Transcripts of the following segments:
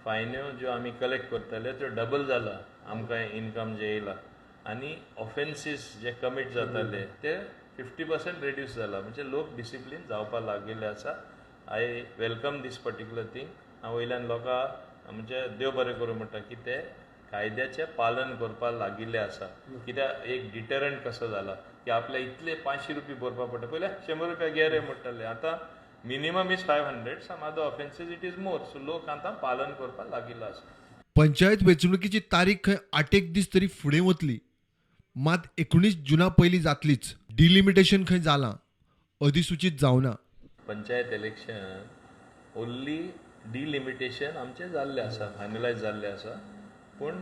फायन्यो ज्यो आमी कलेक्ट करताले त्यो डबल जाला आमकां इनकम जें येयला आनी ऑफेन्सीस जे कमीट जाताले ते 50% रेड्यूस जाला. म्हणजे लोक डिसिप्लीन जावपाक लागिल्ले आसा. I welcome this particular thing. हांव वयल्यान लोकां म्हणजे देव बरें करूं म्हणटा की ते कायद्याचें पालन करपाक लागिल्ले आसा, कित्याक एक डिटरंट कसो जाला की आपल्या इतले 500 रुपया भरपा पडटा. पयले 100 रुपया घे रे म्हणटाले, आतां minimum is 500, some other offences it is more, so लोक आतां पालन करपाक लागिल्लो आसा. पंचायत वेंचणुकेची तारीख खंय आठ एक दीस तरी फुडें वतली, मात 19 जुना पयलीं जातलीच. डिलिमिटेशन खंय जालां, अधिसुचीत जावना. पंचायत इलेक्शन ओन्ली डिलिमिटेशन आमचें जाल्लें आसा, फायनलायज जाल्लें आसा, पूण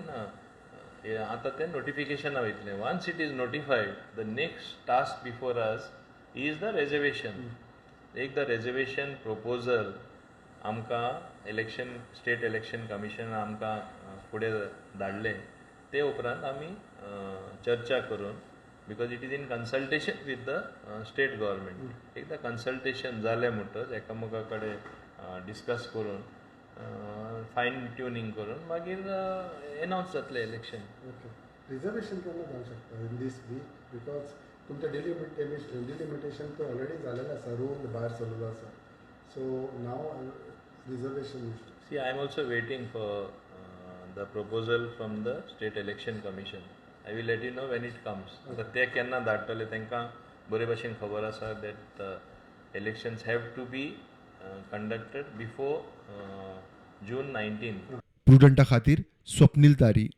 आतां तें नोटिफिकेशना वयतलें. Once it is notified, the next task before us is the reservation. एकदां रेजर्वेशन प्रपोजल आमकां इलेक्शन स्टेट इलेक्शन कमिशन आमकां फुडें धाडलें, ते उपरांत आमी चर्चा करून, because it is in consultation with the state government, एकदां कन्सल्टेशन जालें म्हणटच एकामेका कडेन डिस्कस करून, फायन ट्युनींग करून मागीर एनावन्स जातलें इलेक्शन. ओके, रिजर्वेशन केन्ना जावंक शकता? इन दीस वीक? Because तुमचें डिलिमिटेशन तर ऑलरेडी जालेलें आसा, रूल भायर सरलेलो आसा, so now reservation? See, I am also waiting for the proposal from the State Election Commission. I will let you know when it comes. आतां ते केन्ना धाडटले तांकां बरे भशेन खबर आसा that elections have to be conducted before June 19. प्रुडंटा खातीर स्वप्नील तारी.